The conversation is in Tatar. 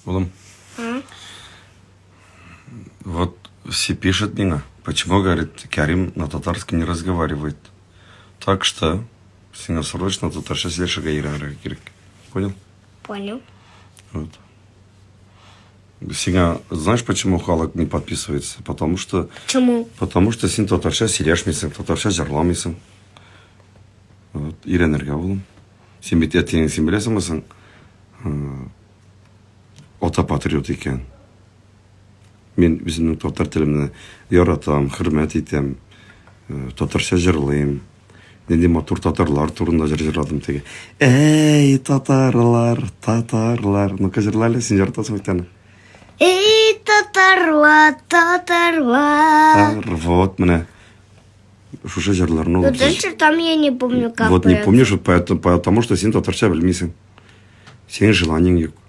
Улым. Вот все пишут мне, почему, говорит, Карим на татарском не разговаривает. Так что, сиңа срочно татарча сөйләшергә өйрәнергә кирәк. Понял? Понял. Вот. Сиңа, знаешь, почему халык не подписывается? Потому что... Почему? Потому что син татарча сөйләшмисең, татарча җырламыйсың. Вот, өйрәнергә, улым. Син бит әтиең, син беләсеңме соң? Ата патриот икән. Мин үземнең татар телемне яратам, хөрмәт итәм. Э, татарча җырлыйм. Нинди матур татарлар турында җыр җырладым теге. Әй, татарлар, татарлар. Ну-ка җырла әле, син яратасың бит аны. Эй, татарлар, татарлар. Вот менә. Шушы җырларны Ну, дальше там я не помню, как Вот не помнишь, вот поэтому, потому что син татарча белмисең. Синең желаниең юк.